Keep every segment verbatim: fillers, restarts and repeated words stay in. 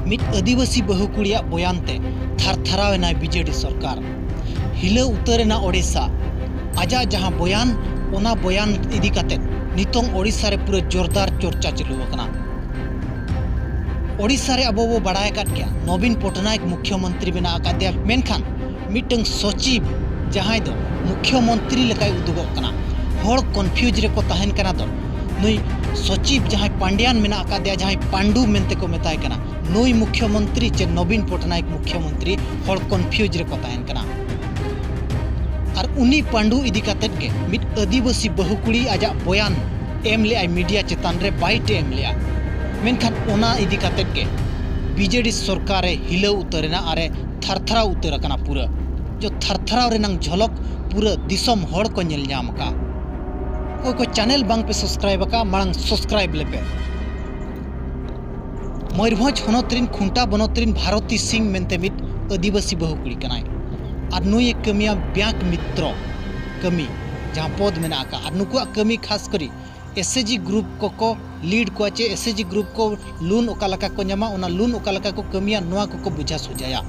ᱢᱤᱫ ᱟᱹᱫᱤᱵᱟᱹᱥᱤ ᱵᱟᱹᱦᱩ ᱠᱩᱲᱤᱭᱟᱜ ᱵᱚᱭᱟᱱ ᱛᱮ ᱛᱷᱟᱨ ᱛᱷᱟᱨᱟᱣ ᱮᱱᱟᱭ ᱵᱤᱡᱮᱰᱤ ᱥᱚᱨᱠᱟᱨ᱾ ᱦᱤᱞᱟᱹᱣ ᱩᱛᱟᱹᱨ ᱮᱱᱟ ᱳᱰᱤᱥᱟ᱾ ᱟᱡᱟᱜ ᱡᱟᱦᱟᱸ ᱵᱚᱭᱟᱱ, ᱚᱱᱟ ᱵᱚᱭᱟᱱ ᱤᱫᱤ ᱠᱟᱛᱮ ᱱᱤᱛᱚᱝ ᱳᱰᱤᱥᱟ ᱨᱮ ᱯᱩᱨᱟᱹ ᱡᱳᱨᱫᱟᱨ ᱪᱚᱨᱪᱟ ᱪᱟᱹᱞᱩ ᱟᱠᱟᱱᱟ᱾ ᱳᱰᱤᱥᱟ ᱨᱮ ᱟᱵᱚ ᱵᱚ ᱵᱟᱲᱟᱭ ᱟᱠᱟᱫ ᱜᱮᱭᱟ, ᱱᱚᱵᱤᱱ ᱯᱚᱴᱱᱟᱭᱮᱠ ᱢᱩᱠᱷᱭᱚᱢᱚᱱᱛᱨᱤ ᱢᱮᱱᱟᱜ ᱟᱠᱟᱫᱮᱭᱟ, ᱢᱮᱱᱠᱷᱟᱱ ᱢᱤᱫᱴᱟᱝ ᱥᱚᱪᱤᱵᱽ, ᱡᱟᱦᱟᱸᱭ ᱫᱚ ᱢᱩᱠᱷᱭᱚᱢᱚᱱᱛᱨᱤ ᱞᱮᱠᱟᱭ ᱩᱫᱩᱜᱚᱜ ᱠᱟᱱᱟ᱾ ᱦᱚᱲ confuse ᱨᱮᱠᱚ ᱛᱟᱦᱮᱱ ᱠᱟᱱᱟ ᱫᱚ, ᱱᱩᱭ ᱥᱚᱪᱤᱵᱽ ᱡᱟᱦᱟᱸᱭ ᱯᱟᱱᱰᱤᱭᱟᱱ ᱢᱮᱱᱟᱜ ᱟᱠᱟᱫᱮᱭᱟ, ᱡᱟᱦᱟᱸᱭ ᱯᱟᱱᱰᱩ ᱢᱮᱱᱛᱮ ᱠᱚ ᱢᱮᱛᱟᱭ ᱠᱟᱱᱟ, ᱱᱩᱭ ᱢᱩᱠᱷᱭᱚᱢᱚᱱᱛᱨᱤ ᱪᱮ ᱱᱚᱵᱤᱱ ᱯᱚᱴᱱᱟᱭᱮᱠ ᱢᱩᱠᱷᱭᱚᱢᱚᱱᱛᱨᱤ, ᱦᱚᱲ confuse ᱨᱮᱠᱚ ᱛᱟᱦᱮᱱ ᱠᱟᱱᱟ᱾ ᱟᱨ ᱩᱱᱤ ᱯᱟᱱᱰᱩ ᱤᱫᱤ ᱠᱟᱛᱮᱫ ᱜᱮ ᱢᱤᱫ ᱟᱹᱫᱤᱵᱟᱹᱥᱤ ᱵᱟᱹᱦᱩ ᱠᱩᱲᱤ ᱟᱡᱟᱜ ᱵᱚᱭᱟᱱ ᱮᱢ ᱞᱮᱜᱼᱟᱭ media ᱪᱮᱛᱟᱱ ᱨᱮ, bite ᱮ ᱮᱢ ᱞᱮᱜᱼᱟ᱾ ᱢᱮᱱᱠᱷᱟᱱ ᱚᱱᱟ ᱤᱫᱤ ᱠᱟᱛᱮᱫ ᱜᱮ ᱵᱤᱡᱮᱰᱤ ᱥᱚᱨᱠᱟᱨ ᱮ ᱦᱤᱞᱟᱹᱣ ᱩᱛᱟᱹᱨ ᱮᱱᱟ ᱟᱨ ᱮ ᱛᱷᱟᱨ ᱛᱷᱟᱨᱟᱣ ᱩᱛᱟᱹᱨ ᱟᱠᱟᱱᱟ ᱯᱩᱨᱟᱹ᱾ ᱡᱚ ᱛᱷᱟᱨ ᱛᱷᱟᱨᱟᱣ ᱨᱮᱱᱟᱝ ᱡᱷᱚᱞᱚᱠ ᱯᱩᱨᱟᱹ ᱫᱤᱥᱚᱢ ᱦᱚᱲ ᱠᱚ ᱧᱮᱞ ᱧᱟᱢ ᱟᱠᱟᱫᱼᱟ᱾ ᱚᱠᱚᱭ ᱠᱚ channel ᱵᱟᱝ ᱯᱮ subscribe ᱟᱠᱟᱫᱼᱟ, ᱢᱟᱲᱟᱝ subscribe ᱞᱮᱯᱮ᱾ ᱢᱚᱭᱩᱨᱵᱷᱚᱸᱡᱽ ᱦᱚᱱᱚᱛ ᱨᱤᱱ ᱠᱷᱩᱱᱴᱟ ᱵᱚᱱᱚᱛ ᱨᱤᱱ ᱵᱷᱟᱨᱚᱛᱤ ᱥᱤᱝ ᱢᱮᱱᱛᱮ ᱢᱤᱫ ᱟᱹᱫᱤᱵᱟᱹᱥᱤ ᱵᱟᱹᱦᱩ ᱠᱩᱲᱤ ᱠᱟᱱᱟᱭ᱾ ᱟᱨ ᱱᱩᱭ ᱮ ᱠᱟᱹᱢᱤᱭᱟ ᱵᱮᱝᱠ ᱢᱤᱛᱨᱚ ᱠᱟᱹᱢᱤ, ᱡᱟᱦᱟᱸ ᱯᱚᱫᱽ ᱢᱮᱱᱟᱜ ᱟᱠᱟᱫ᱾ ᱟᱨ ᱱᱩᱠᱩᱣᱟᱜ ᱠᱟᱹᱢᱤ ᱠᱷᱟᱥ ᱠᱚᱨᱮ SHG group ᱠᱚᱠᱚ lead ᱠᱚᱣᱟ, ᱪᱮ SHG group ᱠᱚ loan ᱚᱠᱟ ᱞᱮᱠᱟ ᱠᱚ ᱧᱟᱢᱟ, ᱚᱱᱟ loan ᱚᱠᱟ ᱞᱮᱠᱟ ᱠᱚ ᱠᱟᱹᱢᱤᱭᱟ, ᱱᱚᱣᱟ ᱠᱚᱠᱚ ᱵᱩᱡᱷᱟᱹ ᱥᱩᱡᱷᱟᱹᱭᱟ᱾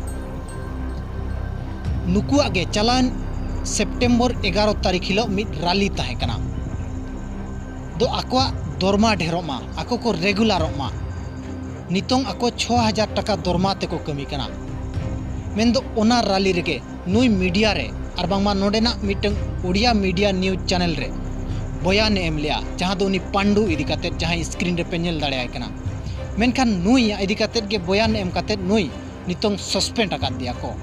ᱱᱩᱠᱩᱣᱟᱜ ᱜᱮ ᱪᱟᱞᱟᱣᱮᱱ ᱥᱮᱯᱴᱮᱢᱵᱚᱨ ᱮᱜᱟᱨᱚ ᱛᱟᱹᱨᱤᱠᱷ ᱦᱤᱞᱳᱜ ᱢᱤᱫ rally ᱛᱟᱦᱮᱸ ᱠᱟᱱᱟ᱾ ᱫᱚ ᱟᱠᱚᱣᱟᱜ ᱫᱚᱨᱢᱟ ᱰᱷᱮᱨᱚᱜ ᱢᱟ, ᱟᱠᱚ ᱠᱚ regularᱚᱜ ᱢᱟ᱾ ᱱᱤᱛᱚᱝ ᱟᱠᱚ ᱪᱷᱚ ᱦᱟᱡᱟᱨ ᱴᱟᱠᱟ ᱫᱚᱨᱢᱟ ᱛᱮᱠᱚ ᱠᱟᱹᱢᱤ ᱠᱟᱱᱟ᱾ ᱢᱮᱱᱫᱚ ᱚᱱᱟ rally ᱨᱮᱜᱮ ᱱᱩᱭ media ᱨᱮ ᱟᱨ ᱵᱟᱝᱢᱟ ᱱᱚᱰᱮᱱᱟᱜ ᱢᱤᱫᱴᱟᱝ ᱳᱰᱤᱭᱟ media news channel ᱨᱮ ᱵᱚᱭᱟᱱᱮ ᱮᱢ ᱞᱮᱜᱼᱟ, ᱡᱟᱦᱟᱸ ᱫᱚ ᱩᱱᱤ ᱯᱟᱱᱰᱩ ᱤᱫᱤ ᱠᱟᱛᱮᱫ, ᱡᱟᱦᱟᱸᱭ screen ᱨᱮᱯᱮ ᱧᱮᱞ ᱫᱟᱲᱮᱭᱟᱭ ᱠᱟᱱᱟ᱾ ᱢᱮᱱᱠᱷᱟᱱ ᱱᱩᱭ ᱤᱫᱤ ᱠᱟᱛᱮᱫ ᱜᱮ ᱵᱚᱭᱟᱱ ᱮᱢ ᱠᱟᱛᱮᱫ ᱱᱩᱭ ᱱᱤᱛᱚᱝ suspend ᱟᱠᱟᱫ ᱫᱮᱭᱟ ᱠᱚ᱾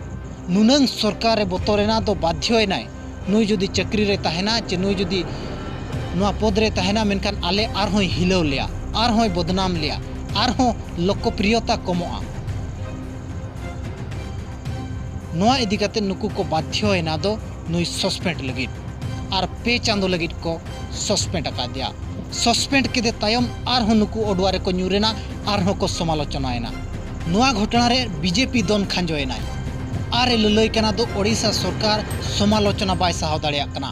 ᱱᱩᱱᱟᱹᱝ ᱥᱚᱨᱠᱟᱨ ᱨᱮ ᱵᱚᱛᱚᱨᱮᱱᱟ ᱫᱚ ᱵᱟᱫᱷᱭᱚᱭᱮᱱᱟᱭ᱾ ᱱᱩᱭ ᱡᱩᱫᱤ ᱪᱟᱹᱠᱨᱤ ᱨᱮ ᱛᱟᱦᱮᱱᱟ, ᱪᱮ ᱱᱩᱭ ᱡᱩᱫᱤ ᱱᱚᱣᱟ ᱯᱚᱫᱽ ᱨᱮ ᱛᱟᱦᱮᱱᱟ, ᱢᱮᱱᱠᱷᱟᱱ ᱟᱞᱮ ᱟᱨᱦᱚᱸᱭ ᱦᱤᱞᱟᱹᱣ ᱞᱮᱭᱟ, ᱟᱨᱦᱚᱸᱭ ᱵᱚᱫᱱᱟᱢ ᱞᱮᱭᱟ, ᱟᱨᱦᱚᱸ ᱞᱳᱠᱚᱯᱨᱤᱭᱚᱛᱟ ᱠᱚᱢᱚᱜᱼᱟ᱾ ᱱᱚᱣᱟ ᱤᱫᱤ ᱠᱟᱛᱮ ᱱᱩᱠᱩ ᱠᱚ ᱵᱟᱫᱷᱭᱚᱭᱮᱱᱟ ᱫᱚ ᱱᱩᱭ suspend ᱞᱟᱹᱜᱤᱫ, ᱟᱨ ᱯᱮ ᱪᱟᱸᱫᱚ ᱞᱟᱹᱜᱤᱫ ᱠᱚ suspend ᱟᱠᱟᱫᱮᱭᱟ᱾ Suspend ᱠᱮᱫᱮ ᱛᱟᱭᱚᱢ ᱟᱨᱦᱚᱸ ᱱᱩᱠᱩ ᱚᱰᱣᱟ ᱨᱮᱠᱚ ᱧᱩᱨᱮᱱᱟ, ᱟᱨᱦᱚᱸ ᱠᱚ ᱥᱚᱢᱟᱞᱳᱪᱚᱱᱟᱭᱮᱱᱟ᱾ ᱱᱚᱣᱟ ᱜᱷᱚᱴᱚᱱᱟ ᱨᱮ BJP ᱫᱚᱱ ᱠᱷᱟᱸᱡᱚᱭᱮᱱᱟᱭ᱾ ᱟᱨ ᱮ ᱞᱟᱹᱞᱟᱹᱭ ᱠᱟᱱᱟ ᱫᱚ ᱳᱰᱤᱥᱟ ᱥᱚᱨᱠᱟᱨ ᱥᱚᱢᱟᱞᱳᱪᱚᱱᱟ ᱵᱟᱭ ᱥᱟᱦᱟᱣ ᱫᱟᱲᱮᱭᱟᱜ ᱠᱟᱱᱟ᱾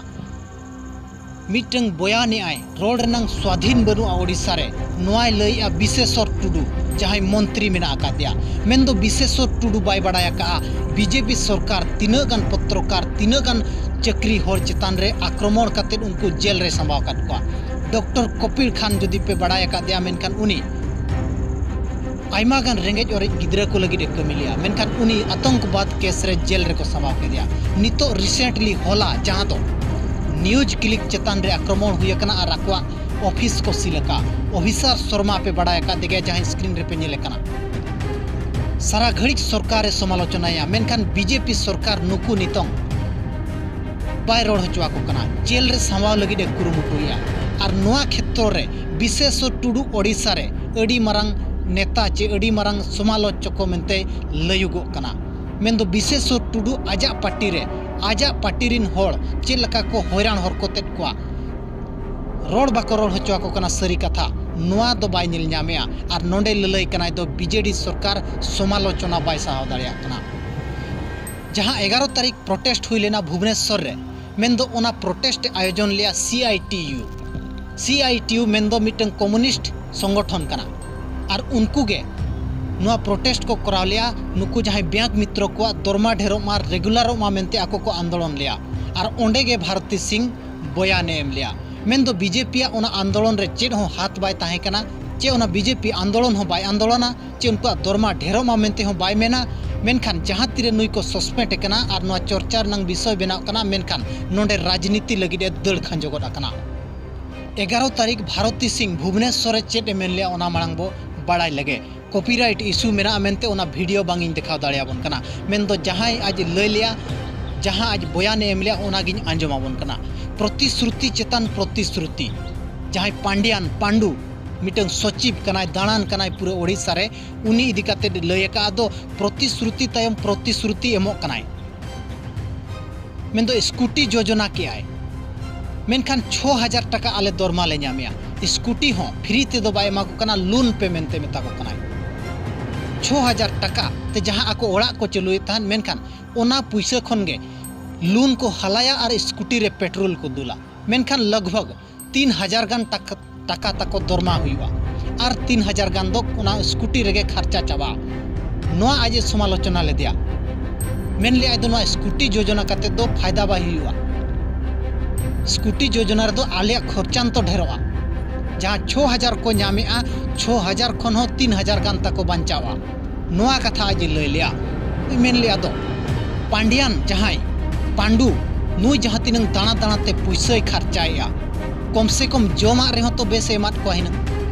ᱢᱤᱫᱴᱟᱝ ᱵᱚᱭᱟᱱᱮᱜᱼᱟᱭ, ᱨᱚᱲ ᱨᱮᱱᱟᱝ ᱥᱣᱟᱫᱷᱤᱱ ᱵᱟᱹᱱᱩᱜᱼᱟ ᱳᱰᱤᱥᱟ ᱨᱮ, ᱱᱚᱣᱟᱭ ᱞᱟᱹᱭᱮᱜᱼᱟ ᱵᱤᱥᱮᱥᱚᱨ ᱴᱩᱰᱩ᱾ ᱡᱟᱦᱟᱸᱭ ᱢᱚᱱᱛᱨᱤ ᱢᱮᱱᱟᱜ ᱟᱠᱟᱫᱮᱭᱟ, ᱢᱮᱱᱫᱚ ᱵᱤᱥᱮᱥᱚᱨ ᱴᱩᱰᱩ ᱵᱟᱭ ᱵᱟᱲᱟᱭ ᱟᱠᱟᱫᱼᱟ ᱵᱤᱡᱮᱯᱤ ᱥᱚᱨᱠᱟᱨ ᱛᱤᱱᱟᱹᱜ ᱜᱟᱱ ᱯᱚᱛᱨᱚᱠᱟᱨ, ᱛᱤᱱᱟᱹᱜ ᱜᱟᱱ ᱪᱟᱹᱠᱨᱤ ᱦᱚᱲ ᱪᱮᱛᱟᱱ ᱨᱮ ᱟᱠᱨᱚᱢᱚᱬ ᱠᱟᱛᱮᱫ ᱩᱱᱠᱩ ᱡᱮᱞ ᱨᱮ ᱥᱟᱢᱵᱟᱣ ᱟᱠᱟᱫ ᱠᱚᱣᱟ᱾ ᱰᱚᱠᱴᱚᱨ ᱠᱚᱯᱤᱞ ᱠᱷᱟᱱ ᱡᱩᱫᱤ ᱯᱮ ᱵᱟᱲᱟᱭ ᱟᱠᱟᱫᱮᱭᱟ, ᱢᱮᱱᱠᱷᱟᱱ ᱩᱱᱤ ᱟᱭᱢᱟ ᱜᱟᱱ ᱨᱮᱸᱜᱮᱡ ᱚᱨᱮᱡ ᱜᱤᱫᱽᱨᱟᱹ ᱠᱚ ᱞᱟᱹᱜᱤᱫ ᱮ ᱠᱟᱹᱢᱤ ᱞᱮᱜᱼᱟ, ᱢᱮᱱᱠᱷᱟᱱ ᱩᱱᱤ ᱟᱛᱚᱝᱠᱵᱟᱫ ᱠᱮᱥ ᱨᱮ ᱡᱮᱞ ᱨᱮᱠᱚ ᱥᱟᱢᱵᱟᱣ ᱠᱮᱫᱮᱭᱟ᱾ ᱱᱤᱛᱚᱜ recently ᱦᱚᱞᱟ ᱡᱟᱦᱟᱸ ᱫᱚ ᱱᱤᱭᱩᱡᱽ ᱠᱞᱤᱠ ᱪᱮᱛᱟᱱ ᱨᱮ ᱟᱠᱨᱚᱢᱚᱬ ᱦᱩᱭ ᱟᱠᱟᱱᱟ ᱟᱨ ᱟᱠᱚᱣᱟᱜ ᱚᱯᱷᱤᱥ ᱠᱚ ᱥᱤᱞ ᱟᱠᱟᱫᱼᱟ᱾ ᱚᱯᱷᱤᱥᱟᱨ ᱥᱚᱨᱢᱟ ᱯᱮ ᱵᱟᱲᱟᱭ ᱟᱠᱟᱫ ᱜᱮᱭᱟ, ᱡᱟᱦᱟᱸᱭ ᱥᱠᱨᱤᱱ ᱨᱮᱯᱮ ᱧᱮᱞᱮ ᱠᱟᱱᱟ᱾ ᱥᱟᱨᱟ ᱜᱷᱟᱹᱲᱤᱡ ᱥᱚᱨᱠᱟᱨ ᱮ ᱥᱚᱢᱟᱞᱳᱪᱚᱱᱟᱭᱟ, ᱢᱮᱱᱠᱷᱟᱱ ᱵᱤᱡᱮᱯᱤ ᱥᱚᱨᱠᱟᱨ ᱱᱩᱠᱩ ᱱᱤᱛᱚᱝ ᱵᱟᱭ ᱨᱚᱲ ᱦᱚᱪᱚ ᱟᱠᱚ ᱠᱟᱱᱟ᱾ ᱡᱮᱞ ᱨᱮ ᱥᱟᱢᱵᱟᱣ ᱞᱟᱹᱜᱤᱫ ᱮ ᱠᱩᱨᱩᱢᱩᱴᱩᱭᱮᱫᱼᱟ᱾ ᱟᱨ ᱱᱚᱣᱟ ᱠᱷᱮᱛᱨᱚ ᱨᱮ ᱵᱤᱥᱮᱥᱚᱨ ᱴᱩᱰᱩ ᱳᱰᱤᱥᱟ ᱨᱮ ᱟᱹᱰᱤ ᱢᱟᱨᱟᱝ ᱱᱮᱛᱟ ᱪᱮ ᱟᱹᱰᱤ ᱢᱟᱨᱟᱝ ᱥᱚᱢᱟᱞᱳᱪᱚᱠ ᱢᱮᱱᱛᱮ ᱞᱟᱹᱭᱩᱜᱚᱜ ᱠᱟᱱᱟ᱾ ᱢᱮᱱᱫᱚ ᱵᱤᱥᱮᱥᱚᱨ ᱴᱩᱰᱩ ᱟᱡᱟᱜ ᱯᱟᱨᱴᱤ ᱨᱮ, ᱟᱡᱟᱜ ᱯᱟᱨᱴᱤ ᱨᱤᱱ ᱦᱚᱲ ᱪᱮᱫ ᱞᱮᱠᱟ ᱠᱚ ᱦᱚᱭᱨᱟᱱ ᱦᱚᱨᱠᱚᱛᱮᱫ ᱠᱚᱣᱟ, ᱨᱚᱲ ᱵᱟᱠᱚ ᱨᱚᱲ ᱦᱚᱪᱚ ᱟᱠᱚ ᱠᱟᱱᱟ ᱥᱟᱹᱨᱤ ᱠᱟᱛᱷᱟ, ᱱᱚᱣᱟ ᱫᱚ ᱵᱟᱭ ᱧᱮᱞ ᱧᱟᱢᱮᱜᱼᱟ᱾ ᱟᱨ ᱱᱚᱰᱮ ᱞᱟᱹᱞᱟᱹᱭ ᱠᱟᱱᱟᱭ ᱫᱚ ᱵᱤᱡᱮᱰᱤ ᱥᱚᱨᱠᱟᱨ ᱥᱚᱢᱟᱞᱳᱪᱚᱱᱟ ᱵᱟᱭ ᱥᱟᱦᱟᱣ ᱫᱟᱲᱮᱭᱟᱜ ᱠᱟᱱᱟ᱾ ᱡᱟᱦᱟᱸ ᱮᱜᱟᱨᱚ ᱛᱟᱹᱨᱤᱠᱷ protest ᱦᱩᱭ ᱞᱮᱱᱟ ᱵᱷᱩᱵᱽᱱᱮᱥᱚᱨ ᱨᱮ, ᱢᱮᱱᱫᱚ ᱚᱱᱟ protest ᱮ ᱟᱭᱳᱡᱚᱱ ᱞᱮᱜᱼᱟ C I T U. C I T U ᱢᱮᱱᱫᱚ ᱢᱤᱫᱴᱟᱝ communist ᱥᱚᱝᱜᱚᱴᱷᱚᱱ ᱠᱟᱱᱟ᱾ ᱟᱨ ᱩᱱᱠᱩ ᱜᱮ ᱱᱚᱣᱟ protest ᱠᱚ ᱠᱚᱨᱟᱣ ᱞᱮᱜᱼᱟ, ᱱᱩᱠᱩ ᱡᱟᱦᱟᱸᱭ ᱵᱮᱝᱠ ᱢᱤᱛᱨᱚ ᱠᱚᱣᱟᱜ ᱫᱚᱨᱢᱟ ᱰᱷᱮᱨᱚᱜ ᱢᱟ, ᱨᱮᱜᱩᱞᱟᱨᱚᱜ ᱢᱟ ᱢᱮᱱᱛᱮ ᱟᱠᱚ ᱠᱚ ᱟᱱᱫᱳᱞᱚᱱ ᱞᱮᱜᱼᱟ᱾ ᱟᱨ ᱚᱸᱰᱮ ᱜᱮ ᱵᱷᱟᱨᱚᱛᱤ ᱥᱤᱝ ᱵᱚᱭᱟᱱᱮ ᱮᱢ ᱞᱮᱜᱼᱟ᱾ ᱢᱮᱱᱫᱚ ᱵᱤᱡᱮᱯᱤᱭᱟᱜ ᱚᱱᱟ ᱟᱱᱫᱳᱞᱚᱱ ᱨᱮ ᱪᱮᱫ ᱦᱚᱸ ᱦᱟᱛ ᱵᱟᱭ ᱛᱟᱦᱮᱸ ᱠᱟᱱᱟ, ᱪᱮ ᱚᱱᱟ ᱵᱤᱡᱮᱯᱤ ᱟᱱᱫᱳᱞᱚᱱ ᱦᱚᱸ ᱵᱟᱭ ᱟᱱᱫᱳᱞᱚᱱᱟ, ᱪᱮ ᱩᱱᱠᱩᱣᱟᱜ ᱫᱚᱨᱢᱟ ᱰᱷᱮᱨᱚᱜ ᱢᱟ ᱢᱮᱱᱛᱮ ᱦᱚᱸ ᱵᱟᱭ ᱢᱮᱱᱟ᱾ ᱢᱮᱱᱠᱷᱟᱱ ᱡᱟᱦᱟᱸ ᱛᱤᱨᱮ ᱱᱩᱭ ᱠᱚ suspend ᱮ ᱠᱟᱱᱟ ᱟᱨ ᱱᱚᱣᱟ ᱪᱚᱨᱪᱟ ᱨᱮᱱᱟᱝ ᱵᱤᱥᱚᱭ ᱵᱮᱱᱟᱣ ᱠᱟᱱᱟ, ᱢᱮᱱᱠᱷᱟᱱ ᱱᱚᱰᱮ ᱨᱟᱡᱽᱱᱤᱛᱤ ᱞᱟᱹᱜᱤᱫ ᱮ ᱫᱟᱹᱲ ᱠᱷᱟᱸᱡᱚ ᱜᱚᱫ ᱟᱠᱟᱱᱟ᱾ ᱮᱜᱟᱨᱚ ᱛᱟᱹᱨᱤᱠᱷ ᱵᱷᱟᱨᱚᱛᱤ ᱥᱤᱝ ᱵᱷᱩᱵᱽᱱᱮᱥᱚᱨ ᱨᱮ ᱪᱮᱫ ᱮ ᱢᱮᱱ ᱞᱮᱜᱼᱟ, ᱚᱱᱟ ᱢᱟᱲᱟᱝ ᱵᱚ ᱵᱟᱲᱟᱭ ᱞᱮᱜᱮ᱾ Copyright issue ᱢᱮᱱᱟᱜᱼᱟ ᱢᱮᱱᱛᱮ ᱚᱱᱟ video ᱵᱟᱝ ᱤᱧ ᱫᱮᱠᱷᱟᱣ ᱫᱟᱲᱮᱭᱟᱵᱚᱱ ᱠᱟᱱᱟ᱾ ᱢᱮᱱᱫᱚ ᱡᱟᱦᱟᱸᱭ ᱟᱡ ᱞᱟᱹᱭ ᱞᱮᱜᱼᱟ, ᱡᱟᱦᱟᱸ ᱟᱡ ᱵᱚᱭᱟᱱᱮ ᱮᱢ ᱞᱮᱜᱼᱟ, ᱚᱱᱟᱜᱤᱧ ᱟᱸᱡᱚᱢ ᱟᱵᱚᱱ ᱠᱟᱱᱟ᱾ ᱯᱨᱚᱛᱤᱥᱨᱩᱛᱤ ᱪᱮᱛᱟᱱ ᱯᱨᱚᱛᱤᱥᱨᱩᱛᱤ᱾ ᱡᱟᱦᱟᱸᱭ ᱯᱟᱱᱰᱤᱭᱟᱱ ᱯᱟᱱᱰᱩ ᱢᱤᱫᱴᱟᱝ ᱥᱚᱪᱤᱵᱽ ᱠᱟᱱᱟᱭ, ᱫᱟᱬᱟᱱ ᱠᱟᱱᱟᱭ ᱯᱩᱨᱟᱹ ᱳᱰᱤᱥᱟ ᱨᱮ, ᱩᱱᱤ ᱤᱫᱤ ᱠᱟᱛᱮ ᱞᱟᱹᱭ ᱟᱠᱟᱫ ᱫᱚ ᱯᱨᱚᱛᱤᱥᱨᱩᱛᱤ ᱛᱟᱭᱚᱢ ᱯᱨᱚᱛᱤᱥᱨᱩᱛᱤ ᱮᱢᱚᱜ ᱠᱟᱱᱟᱭ᱾ ᱢᱮᱱᱫᱚ ᱥᱠᱩᱴᱤ ᱡᱳᱡᱚᱱᱟ ᱠᱮᱜᱼᱟᱭ, ᱢᱮᱱᱠᱷᱟᱱ ᱪᱷᱚ ᱦᱟᱡᱟᱨ ᱴᱟᱠᱟ ᱟᱞᱮ ᱫᱚᱨᱢᱟ ᱞᱮ ᱧᱟᱢᱮᱜᱼᱟ᱾ ᱥᱠᱩᱴᱤ ᱦᱚᱸ free ᱛᱮᱫᱚ ᱵᱟᱭ ᱮᱢᱟ ᱠᱚ ᱠᱟᱱᱟ, loan ᱯᱮ ᱢᱮᱱᱛᱮ ᱢᱮᱛᱟ ᱠᱚ ᱠᱟᱱᱟᱭ᱾ ᱪᱷᱚ ᱦᱟᱡᱟᱨ ᱴᱟᱠᱟ ᱛᱮ ᱡᱟᱦᱟᱸ ᱟᱠᱚ ᱚᱲᱟᱜ ᱠᱚ ᱪᱟᱹᱞᱩᱭᱮᱫ ᱛᱟᱦᱮᱸᱫ, ᱢᱮᱱᱠᱷᱟᱱ ᱚᱱᱟ ᱯᱩᱭᱥᱟᱹ ᱠᱷᱚᱱ ᱜᱮ loan ᱠᱚ ᱦᱟᱞᱟᱭᱟ ᱟᱨ ᱥᱠᱩᱴᱤ ᱨᱮ petrol ᱠᱚ ᱫᱩᱞᱟ᱾ ᱢᱮᱱᱠᱷᱟᱱ ᱞᱟᱜᱽᱵᱷᱟᱜᱽ ᱛᱤᱱ ᱦᱟᱡᱟᱨ ᱜᱟᱱ ᱴᱟᱠᱟ, ᱴᱟᱠᱟ ᱛᱟᱠᱚ ᱫᱚᱨᱢᱟ ᱦᱩᱭᱩᱜᱼᱟ᱾ ᱟᱨ ᱛᱤᱱ ᱦᱟᱡᱟᱨ ᱜᱟᱱ ᱫᱚ ᱚᱱᱟ ᱥᱠᱩᱴᱤ ᱨᱮᱜᱮ ᱠᱷᱟᱨᱪᱟ ᱪᱟᱵᱟᱜᱼᱟ᱾ ᱱᱚᱣᱟ ᱟᱡ ᱮ ᱥᱚᱢᱟᱞᱳᱪᱚᱱᱟ ᱞᱮᱫᱮᱭᱟ᱾ ᱢᱮᱱ ᱞᱮᱫᱟᱭ ᱫᱚ ᱱᱚᱣᱟ ᱥᱠᱩᱴᱤ ᱡᱳᱡᱚᱱᱟ ᱠᱟᱛᱮ ᱫᱚ ᱯᱷᱟᱭᱫᱟ ᱵᱟᱭ ᱦᱩᱭᱩᱜᱼᱟ᱾ ᱥᱠᱩᱴᱤ ᱡᱳᱡᱚᱱᱟ ᱨᱮᱫᱚ ᱟᱞᱮᱭᱟᱜ ᱠᱷᱚᱨᱪᱟᱱᱛᱚ ᱰᱷᱮᱨᱚᱜᱼᱟ᱾ ᱡᱟᱦᱟᱸ ᱪᱷᱚ ᱦᱟᱡᱟᱨ ᱠᱚ ᱧᱟᱢᱮᱜᱼᱟ, ᱪᱷᱚ ᱦᱟᱡᱟᱨ ᱠᱷᱚᱱ ᱦᱚᱸ ᱛᱤᱱ ᱦᱟᱡᱟᱨ ᱜᱟᱱ ᱛᱟᱠᱚ ᱵᱟᱧᱪᱟᱣᱟ᱾ ᱱᱚᱣᱟ ᱠᱟᱛᱷᱟ ᱟᱡ ᱮ ᱞᱟᱹᱭ ᱞᱮᱜᱼᱟ᱾ ᱢᱮᱱ ᱞᱮᱜᱼᱟ ᱫᱚ, ᱯᱟᱱᱰᱤᱭᱟᱱ ᱡᱟᱦᱟᱸᱭ, ᱯᱟᱱᱰᱩ, ᱱᱩᱭ ᱡᱟᱦᱟᱸ ᱛᱤᱱᱟᱹᱝ ᱫᱟᱬᱟ ᱫᱟᱬᱟ ᱛᱮ ᱯᱩᱭᱥᱟᱹᱭ ᱠᱷᱟᱨᱪᱟᱭᱮᱜᱼᱟ, ᱠᱚᱢ ᱥᱮ ᱠᱚᱢ ᱡᱚᱢᱟᱜ ᱨᱮᱦᱚᱸ ᱛᱚ ᱵᱮᱥ ᱮ ᱮᱢᱟᱫ ᱠᱚᱣᱟ ᱦᱩᱱᱟᱹᱝ᱾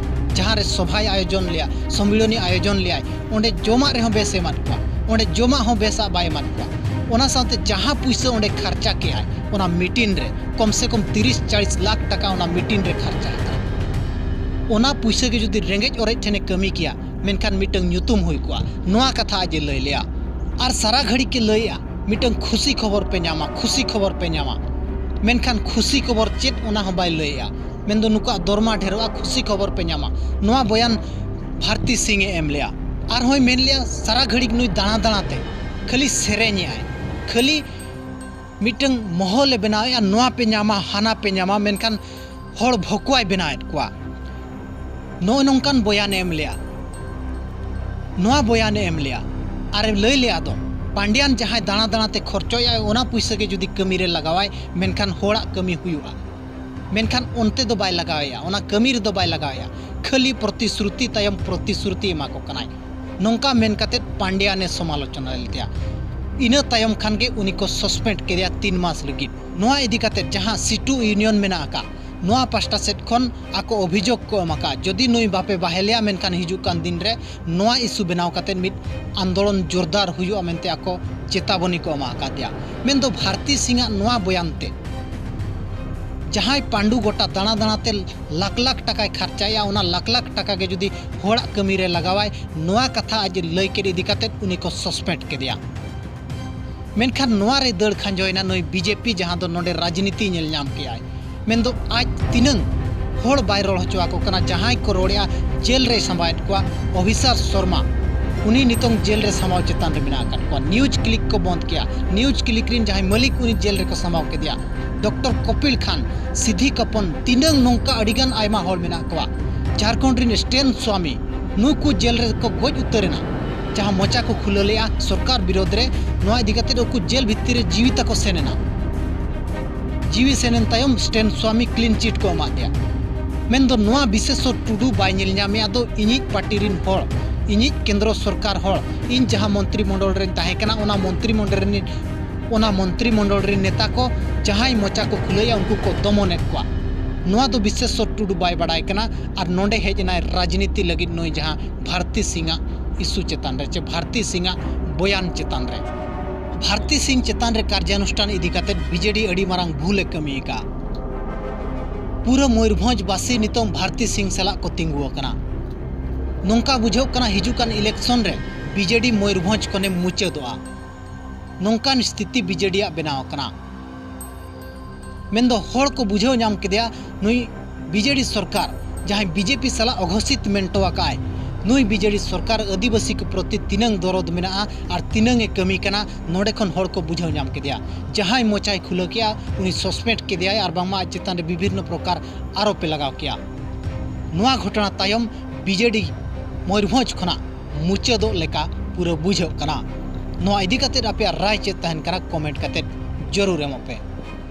ᱡᱟᱦᱟᱸ ᱨᱮ ᱥᱚᱵᱷᱟᱭ ᱟᱭᱳᱡᱚᱱ ᱞᱮᱜᱼᱟ, ᱥᱚᱢᱢᱤᱞᱚᱱᱤ ᱟᱭᱳᱡᱚᱱ ᱞᱮᱜᱼᱟᱭ, ᱚᱸᱰᱮ ᱡᱚᱢᱟᱜ ᱨᱮᱦᱚᱸ ᱵᱮᱥ ᱮ ᱮᱢᱟᱫ ᱠᱚᱣᱟ, ᱚᱸᱰᱮ ᱡᱚᱢᱟᱜ ᱦᱚᱸ ᱵᱮᱥᱟᱜ ᱵᱟᱭ ᱮᱢᱟᱫ ᱠᱚᱣᱟ᱾ ᱚᱱᱟ ᱥᱟᱶᱛᱮ ᱡᱟᱦᱟᱸ ᱯᱩᱭᱥᱟᱹ ᱚᱸᱰᱮ ᱠᱷᱟᱨᱪᱟ ᱠᱮᱜᱼᱟᱭ ᱚᱱᱟ ᱢᱤᱴᱤᱝ ᱨᱮ, ᱠᱚᱢ ᱥᱮ ᱠᱚᱢ ᱛᱤᱨᱤᱥ ᱪᱟᱞᱤᱥ ᱞᱟᱠᱷ ᱴᱟᱠᱟ ᱚᱱᱟ ᱢᱤᱴᱤᱝ ᱨᱮ ᱠᱷᱟᱨᱪᱟ ᱟᱠᱟᱱᱟ᱾ ᱚᱱᱟ ᱯᱩᱭᱥᱟᱹ ᱜᱮ ᱡᱩᱫᱤ ᱨᱮᱸᱜᱮᱡ ᱚᱨᱮᱡ ᱴᱷᱮᱱᱮ ᱠᱟᱹᱢᱤ ᱠᱮᱭᱟ, ᱢᱮᱱᱠᱷᱟᱱ ᱢᱤᱫᱴᱟᱝ ᱧᱩᱛᱩᱢ ᱦᱩᱭ ᱠᱚᱜᱼᱟ᱾ ᱱᱚᱣᱟ ᱠᱟᱛᱷᱟ ᱟᱡ ᱮ ᱞᱟᱹᱭ ᱞᱮᱜᱼᱟ᱾ ᱟᱨ ᱥᱟᱨᱟ ᱜᱷᱟᱹᱲᱤᱡ ᱜᱮ ᱞᱟᱹᱭᱮᱜᱼᱟ, ᱢᱤᱫᱴᱟᱝ ᱠᱷᱩᱥᱤ ᱠᱷᱚᱵᱚᱨ ᱯᱮ ᱧᱟᱢᱟ, ᱠᱷᱩᱥᱤ ᱠᱷᱚᱵᱚᱨ ᱯᱮ ᱧᱟᱢᱟ᱾ ᱢᱮᱱᱠᱷᱟᱱ ᱠᱷᱩᱥᱤ ᱠᱷᱚᱵᱚᱨ ᱪᱮᱫ, ᱚᱱᱟ ᱦᱚᱸ ᱵᱟᱭ ᱞᱟᱹᱭᱮᱜᱼᱟ᱾ ᱢᱮᱱᱫᱚ ᱱᱩᱠᱩᱣᱟᱜ ᱫᱚᱨᱢᱟ ᱰᱷᱮᱨᱚᱜᱼᱟ, ᱠᱷᱩᱥᱤ ᱠᱷᱚᱵᱚᱨ ᱯᱮ ᱧᱟᱢᱟ, ᱱᱚᱣᱟ ᱵᱚᱭᱟᱱ ᱵᱷᱟᱨᱛᱤ ᱥᱤᱝ ᱮ ᱮᱢ ᱞᱮᱜᱼᱟ᱾ ᱟᱨᱦᱚᱸᱭ ᱢᱮᱱ ᱞᱮᱜᱼᱟ, ᱥᱟᱨᱟ ᱜᱷᱟᱹᱲᱤᱡ ᱱᱩᱭ ᱫᱟᱬᱟ ᱫᱟᱬᱟ ᱛᱮ ᱠᱷᱟᱹᱞᱤ ᱥᱮᱨᱮᱧᱮᱜᱼᱟᱭ, ᱠᱷᱟᱹᱞᱤ ᱢᱤᱫᱴᱟᱝ ᱢᱚᱦᱚᱞ ᱮ ᱵᱮᱱᱟᱣᱮᱜᱼᱟ, ᱱᱚᱣᱟ ᱯᱮ ᱧᱟᱢᱟ, ᱦᱟᱱᱟ ᱯᱮ ᱧᱟᱢᱟ, ᱢᱮᱱᱠᱷᱟᱱ ᱦᱚᱲ ᱵᱷᱚᱠᱩᱣᱟᱭ ᱵᱮᱱᱟᱣᱮᱫ ᱠᱚᱣᱟ᱾ ᱱᱚᱜᱼᱚ ᱱᱚᱝᱠᱟᱱ ᱵᱚᱭᱟᱱᱮ ᱮᱢ ᱞᱮᱜᱼᱟ᱾ ᱱᱚᱣᱟ ᱵᱚᱭᱟᱱᱮ ᱮᱢ ᱞᱮᱜᱼᱟ᱾ ᱟᱨᱮ ᱞᱟᱹᱭ ᱞᱮᱜᱼᱟ ᱫᱚ, ᱯᱟᱱᱰᱤᱭᱟᱱ ᱡᱟᱦᱟᱸᱭ ᱫᱟᱬᱟ ᱫᱟᱬᱟ ᱛᱮ ᱠᱷᱚᱨᱪᱚᱭᱟᱭ, ᱚᱱᱟ ᱯᱩᱭᱥᱟᱹ ᱜᱮ ᱡᱩᱫᱤ ᱠᱟᱹᱢᱤ ᱨᱮ ᱞᱟᱜᱟᱣᱟᱭ, ᱢᱮᱱᱠᱷᱟᱱ ᱦᱚᱲᱟᱜ ᱠᱟᱹᱢᱤ ᱦᱩᱭᱩᱜᱼᱟ᱾ ᱢᱮᱱᱠᱷᱟᱱ ᱚᱱᱛᱮ ᱫᱚ ᱵᱟᱭ ᱞᱟᱜᱟᱣᱮᱜᱼᱟ, ᱚᱱᱟ ᱠᱟᱹᱢᱤ ᱨᱮᱫᱚ ᱵᱟᱭ ᱞᱟᱜᱟᱣᱮᱜᱼᱟ᱾ ᱠᱷᱟᱹᱞᱤ ᱯᱨᱚᱛᱤᱥᱨᱩᱛᱤ ᱛᱟᱭᱚᱢ ᱯᱨᱚᱛᱤᱥᱨᱩᱛᱤ ᱮᱢᱟ ᱠᱚ ᱠᱟᱱᱟᱭ᱾ ᱱᱚᱝᱠᱟ ᱢᱮᱱ ᱠᱟᱛᱮ ᱯᱟᱱᱰᱤᱭᱟᱱᱮ ᱥᱚᱢᱟᱞᱳᱪᱚᱱᱟ ᱞᱮᱫᱮᱭᱟ᱾ ᱤᱱᱟᱹ ᱛᱟᱭᱚᱢ ᱠᱷᱟᱱ ᱜᱮ ᱩᱱᱤ ᱠᱚ ᱥᱚᱥᱯᱮᱱᱰ ᱠᱮᱫᱮᱭᱟ ᱛᱤᱱ ᱢᱟᱥ ᱞᱟᱹᱜᱤᱫ᱾ ᱱᱚᱣᱟ ᱤᱫᱤ ᱠᱟᱛᱮ ᱡᱟᱦᱟᱸ ᱥᱤᱴᱩ ᱤᱭᱩᱱᱤᱭᱚᱱ ᱢᱮᱱᱟᱜ ᱟᱠᱟᱫ, ᱱᱚᱣᱟ ᱯᱟᱥᱴᱟ ᱥᱮᱫ ᱠᱷᱚᱱ ᱟᱠᱚ ᱚᱵᱷᱤᱡᱳᱜᱽ ᱠᱚ ᱮᱢ ᱟᱠᱟᱫ, ᱡᱩᱫᱤ ᱱᱩᱭ ᱵᱟᱯᱮ ᱵᱟᱦᱮᱞᱮᱭᱟ, ᱢᱮᱱᱠᱷᱟᱱ ᱦᱤᱡᱩᱜ ᱠᱟᱱ ᱫᱤᱱ ᱨᱮ ᱱᱚᱣᱟ ᱤᱥᱩ ᱵᱮᱱᱟᱣ ᱠᱟᱛᱮ ᱢᱤᱫ ᱟᱱᱫᱳᱞᱚᱱ ᱡᱳᱨᱫᱟᱨ ᱦᱩᱭᱩᱜᱼᱟ ᱢᱮᱱᱛᱮ ᱟᱠᱚ ᱪᱮᱛᱟᱵᱚᱱᱤ ᱠᱚ ᱮᱢᱟ ᱟᱠᱟᱫᱮᱭᱟ᱾ ᱢᱮᱱᱫᱚ ᱵᱷᱟᱨᱛᱤ ᱥᱤᱝ ᱟᱜ ᱱᱚᱣᱟ ᱵᱚᱭᱟᱱ ᱛᱮ ᱡᱟᱦᱟᱸᱭ ᱯᱟᱱᱰᱩ ᱜᱚᱴᱟ ᱫᱟᱬᱟ ᱫᱟᱬᱟ ᱛᱮ ᱞᱟᱠᱷ ᱞᱟᱠᱷ ᱴᱟᱠᱟᱭ ᱠᱷᱟᱨᱪᱟᱭᱮᱜᱼᱟ, ᱚᱱᱟ ᱞᱟᱠᱷ ᱞᱟᱠᱷ ᱴᱟᱠᱟ ᱜᱮ ᱡᱩᱫᱤ ᱦᱚᱲᱟᱜ ᱠᱟᱹᱢᱤ ᱨᱮ ᱞᱟᱜᱟᱣᱟᱭ, ᱱᱚᱣᱟ ᱠᱟᱛᱷᱟ ᱟᱡ ᱞᱟᱹᱭ ᱠᱮᱫ ᱤᱫᱤ ᱠᱟᱛᱮ ᱩᱱᱤ ᱠᱚ ᱥᱚᱥᱯᱮᱱᱰ ᱠᱮᱫᱮᱭᱟ᱾ ᱢᱮᱱᱠᱷᱟᱱ ᱱᱚᱣᱟ ᱨᱮ ᱫᱟᱹᱲ ᱠᱷᱟᱸᱡᱚᱭᱮᱱᱟ ᱱᱩᱭ ᱵᱤᱡᱮᱯᱤ, ᱡᱟᱦᱟᱸ ᱫᱚ ᱱᱚᱰᱮ ᱨᱟᱡᱽᱱᱤᱛᱤ ᱧᱮᱞ ᱧᱟᱢ ᱠᱮᱜᱼᱟᱭ᱾ ᱢᱮᱱᱫᱚ ᱟᱡ ᱛᱤᱱᱟᱹᱝ ᱦᱚᱲ ᱵᱟᱭ ᱨᱚᱲ ᱦᱚᱪᱚ ᱟᱠᱚ ᱠᱟᱱᱟ, ᱡᱟᱦᱟᱸᱭ ᱠᱚ ᱨᱚᱲᱮᱜᱼᱟ ᱡᱮᱞ ᱨᱮᱭ ᱥᱟᱢᱵᱟᱣᱮᱫ ᱠᱚᱣᱟ᱾ ᱚᱵᱷᱤᱥᱟᱨ ᱥᱚᱨᱢᱟ, ᱩᱱᱤ ᱱᱤᱛᱚᱝ ᱡᱮᱞ ᱨᱮ ᱥᱟᱢᱵᱟᱣ ᱪᱮᱛᱟᱱ ᱨᱮ ᱢᱮᱱᱟᱜ ᱟᱠᱟᱫ ᱠᱚᱣᱟ᱾ ᱱᱤᱭᱩᱡᱽ ᱠᱞᱤᱠ ᱠᱚ ᱵᱚᱱᱫ ᱠᱮᱜᱼᱟ, ᱱᱤᱭᱩᱡᱽ ᱠᱞᱤᱠ ᱨᱮᱱ ᱡᱟᱦᱟᱸᱭ ᱢᱟᱹᱞᱤᱠ ᱩᱱᱤ ᱡᱮᱞ ᱨᱮᱠᱚ ᱥᱟᱢᱵᱟᱣ ᱠᱮᱫᱮᱭᱟ᱾ ᱰᱚᱠᱴᱚᱨ ᱠᱚᱯᱤᱞ ᱠᱷᱟᱱ, ᱥᱤᱫᱷᱤ ᱠᱟᱯᱚᱱ, ᱛᱤᱱᱟᱹᱝ ᱱᱚᱝᱠᱟ ᱟᱹᱰᱤᱜᱟᱱ ᱟᱭᱢᱟ ᱦᱚᱲ ᱢᱮᱱᱟᱜ ᱠᱚᱣᱟ᱾ ᱡᱷᱟᱲᱠᱷᱚᱸᱰ ᱨᱤᱱ ᱥᱴᱮᱱ ᱥᱣᱟᱢᱤ, ᱱᱩᱠᱩ ᱡᱮᱞ ᱨᱮᱠᱚ ᱜᱚᱡ ᱩᱛᱟᱹᱨ ᱮᱱᱟ᱾ ᱡᱟᱦᱟᱸ ᱢᱚᱪᱟ ᱠᱚ ᱠᱷᱩᱞᱟᱹᱣ ᱞᱮᱫᱼᱟ ᱥᱚᱨᱠᱟᱨ ᱵᱤᱨᱳᱫᱷ ᱨᱮ, ᱱᱚᱣᱟ ᱤᱫᱤ ᱠᱟᱛᱮ ᱩᱱᱠᱩ ᱡᱮᱞ ᱵᱷᱤᱛᱤᱨ ᱨᱮ ᱡᱤᱣᱤ ᱛᱟᱠᱚ ᱥᱮᱱ ᱮᱱᱟ᱾ ᱡᱤᱣᱤ ᱥᱮᱱ ᱮᱱ ᱛᱟᱭᱚᱢ ᱥᱴᱮᱱ ᱥᱣᱟᱢᱤ ᱠᱞᱤᱱ ᱪᱤᱴ ᱠᱚ ᱮᱢᱟᱫ ᱫᱮᱭᱟ᱾ ᱢᱮᱱᱫᱚ ᱱᱚᱣᱟ ᱵᱤᱥᱮᱥᱚᱨ ᱴᱩᱰᱩ ᱵᱟᱭ ᱧᱮᱞ ᱧᱟᱢᱮᱫᱼᱟ ᱫᱚ ᱤᱧᱤᱡ ᱯᱟᱨᱴᱤ ᱨᱤᱱ ᱦᱚᱲ, ᱤᱧᱤᱡ ᱠᱮᱱᱫᱨᱚ ᱥᱚᱨᱠᱟᱨ ᱦᱚᱲ, ᱤᱧ ᱡᱟᱦᱟᱸ ᱢᱚᱱᱛᱨᱤ ᱢᱚᱸᱰᱚᱞ ᱨᱮᱧ ᱛᱟᱦᱮᱸ ᱠᱟᱱᱟ, ᱚᱱᱟ ᱢᱚᱱᱛᱨᱤ ᱢᱚᱸᱰᱚᱞ ᱨᱤᱱ, ᱚᱱᱟ ᱢᱚᱱᱛᱨᱤ ᱢᱚᱸᱰᱚᱞ ᱨᱤᱱ ᱱᱮᱛᱟ ᱠᱚ ᱡᱟᱦᱟᱸᱭ ᱢᱚᱪᱟ ᱠᱚ ᱠᱷᱩᱞᱟᱹᱭᱟ, ᱩᱱᱠᱩ ᱠᱚ ᱫᱚᱢᱚᱱᱮᱫ ᱠᱚᱣᱟ᱾ ᱱᱚᱣᱟ ᱫᱚ ᱵᱤᱥᱮᱥᱚᱨ ᱴᱩᱰᱩ ᱵᱟᱭ ᱵᱟᱰᱟᱭ ᱠᱟᱱᱟ᱾ ᱟᱨ ᱱᱚᱰᱮ ᱦᱮᱡ ᱮᱱᱟᱭ ᱨᱟᱡᱽᱱᱤᱛᱤ ᱞᱟᱹᱜᱤᱫ ᱱᱩᱭ ᱡᱟᱦᱟᱸ ᱵᱷᱟᱨᱛᱤ ᱥᱤᱝ ᱟᱜ ᱤᱥᱩ ᱪᱮᱛᱟᱱ ᱨᱮ, ᱪᱮ ᱵᱷᱟᱨᱛᱤ ᱥᱤᱝ ᱟᱜ ᱵᱚᱭᱟᱱ ᱪᱮᱛᱟᱱ ᱨᱮ᱾ ᱵᱷᱟᱨᱛᱤ ᱥᱤᱝ ᱪᱮᱛᱟᱱ ᱨᱮ ᱠᱟᱨᱡᱟᱱᱩᱥᱴᱷᱟᱱ ᱤᱫᱤ ᱠᱟᱛᱮ ᱵᱤᱡᱮᱰᱤ ᱟᱹᱰᱤ ᱢᱟᱨᱟᱝ ᱵᱷᱩᱞ ᱮ ᱠᱟᱹᱢᱤ ᱟᱠᱟᱫᱼᱟ᱾ ᱯᱩᱨᱟᱹ ᱢᱚᱭᱩᱨᱵᱷᱚᱸᱡᱽ ᱵᱟᱥᱤ ᱱᱤᱛᱚᱝ ᱵᱷᱟᱨᱛᱤ ᱥᱤᱝ ᱥᱟᱞᱟᱜ ᱠᱚ ᱛᱤᱸᱜᱩ ᱟᱠᱟᱱᱟ᱾ ᱱᱚᱝᱠᱟ ᱵᱩᱡᱷᱟᱹᱜ ᱠᱟᱱᱟ ᱦᱤᱡᱩᱜ ᱠᱟᱱ ᱤᱞᱮᱠᱥᱚᱱ ᱨᱮ ᱵᱤᱡᱮᱰᱤ ᱢᱚᱭᱩᱨᱵᱷᱚᱸᱡᱽ ᱠᱷᱚᱱᱮ ᱢᱩᱪᱟᱹᱫᱚᱜᱼᱟ᱾ ᱱᱚᱝᱠᱟᱱ ᱥᱛᱷᱤᱛᱤ ᱵᱤᱡᱮᱰᱤ ᱟᱜ ᱵᱮᱱᱟᱣ ᱟᱠᱟᱱᱟ᱾ ᱢᱮᱱᱫᱚ ᱦᱚᱲ ᱠᱚ ᱵᱩᱡᱷᱟᱹᱣ ᱧᱟᱢ ᱠᱮᱫᱮᱭᱟ ᱱᱩᱭ ᱵᱤᱡᱮᱰᱤ ᱥᱚᱨᱠᱟᱨ, ᱡᱟᱦᱟᱸᱭ ᱵᱤᱡᱮᱯᱤ ᱥᱟᱞᱟᱜ ᱚᱜᱷᱳᱥᱤᱛ ᱢᱮᱱᱴᱚ ᱟᱠᱟᱫᱼᱟᱭ, ᱱᱩᱭ ᱵᱤᱡᱮᱰᱤ ᱥᱚᱨᱠᱟᱨ ᱟᱹᱫᱤᱵᱟᱹᱥᱤ ᱠᱚ ᱯᱨᱚᱛᱤ ᱛᱤᱱᱟᱹᱝ ᱫᱚᱨᱚᱫ ᱢᱮᱱᱟᱜᱼᱟ ᱟᱨ ᱛᱤᱱᱟᱹᱝ ᱮ ᱠᱟᱹᱢᱤ ᱠᱟᱱᱟ, ᱱᱚᱰᱮ ᱠᱷᱚᱱ ᱦᱚᱲ ᱠᱚ ᱵᱩᱡᱷᱟᱹᱣ ᱧᱟᱢ ᱠᱮᱫᱮᱭᱟ᱾ ᱡᱟᱦᱟᱸᱭ ᱢᱚᱪᱟᱭ ᱠᱷᱩᱞᱟᱹ ᱠᱮᱜᱼᱟ, ᱩᱱᱤ ᱥᱚᱥᱯᱮᱱᱰ ᱠᱮᱫᱮᱭᱟᱭ ᱟᱨ ᱵᱟᱝᱢᱟ ᱟᱡ ᱪᱮᱛᱟᱱ ᱨᱮ ᱵᱤᱵᱷᱤᱱᱱᱚ ᱯᱨᱚᱠᱟᱨ ᱟᱨᱳᱯ ᱮ ᱞᱟᱜᱟᱣ ᱠᱮᱜᱼᱟ᱾ ᱱᱚᱣᱟ ᱜᱷᱚᱴᱚᱱᱟ ᱛᱟᱭᱚᱢ ᱵᱤᱡᱮᱰᱤ ᱢᱚᱭᱩᱨᱵᱷᱚᱸᱡᱽ ᱠᱷᱚᱱᱟᱜ ᱢᱩᱪᱟᱹᱫᱚᱜ ᱞᱮᱠᱟ ᱯᱩᱨᱟᱹ ᱵᱩᱡᱷᱟᱹᱜ ᱠᱟᱱᱟ᱾ ᱱᱚᱣᱟ ᱤᱫᱤ ᱠᱟᱛᱮ ᱟᱯᱮᱭᱟᱜ ᱨᱟᱭ ᱪᱮᱫ ᱛᱟᱦᱮᱱ ᱠᱟᱱᱟ, ᱠᱚᱢᱮᱱᱴ ᱠᱟᱛᱮ ᱡᱚᱨᱩᱨ ᱮᱢᱚᱜ ᱯᱮ᱾